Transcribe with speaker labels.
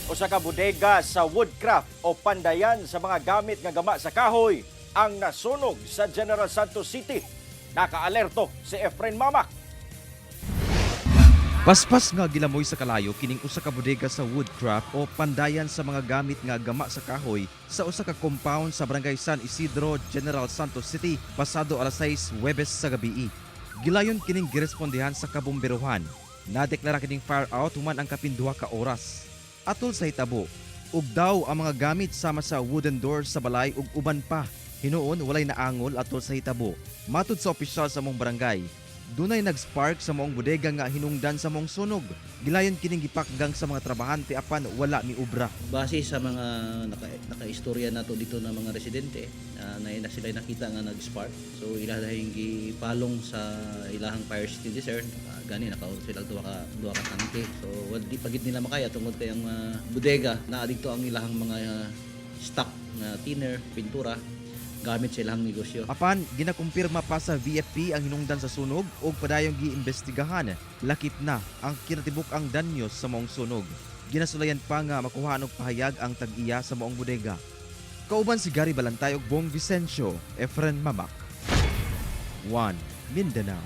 Speaker 1: Usa ka bodega sa woodcraft o pandayan sa mga gamit nga gama sa kahoy ang nasunog sa General Santos City. Nakaalerto si Efren Mamak.
Speaker 2: Paspas nga gilamoy sa kalayo kining usa ka bodega sa woodcraft o pandayan sa mga gamit nga gama sa kahoy sa usa ka compound sa Barangay San Isidro, General Santos City pasado alas 6 Huwebes sa gabii. Gilayon kining girespondehan sa kabomberohan. Nadeklara kining fire out human ang kapin 2 ka oras. Atol sa hitabo, ug daw ang mga gamit sama sa wooden doors sa balay ug uban pa. Hinuon walay naangol atol sa hitabo. Matud sa opisyal sa maong barangay, dunay nag-spark sa maong bodega nga hinungdan sa maong sunog. Gilayon kining gipakgang sa mga trabahante apan wala miubra.
Speaker 3: Base sa mga nakaistorya nato dito na mga residente, na na sila nakita nga nag-spark. So ila dahil gipalong sa ilahang fire extinguisher, gani nakaurot sila duha ka tangke. So wala di pagid nila makaya tungod kay ang bodega naa dito ang ilahang mga stock na thinner, pintura gamit sa ilahang negosyo.
Speaker 2: Apan ginakumpirma pa sa VFP ang hinungdan sa sunog ug padayong giimbestigahan. Lakip na ang kinatibuk-ang danyo sa maong sunog. Ginasulayan pa nga makuha og pahayag ang tag-iya sa maong bodega. Kauban si Gary Balantay ug Bong Vicencio, Efren Mamak. 1 Mindanao.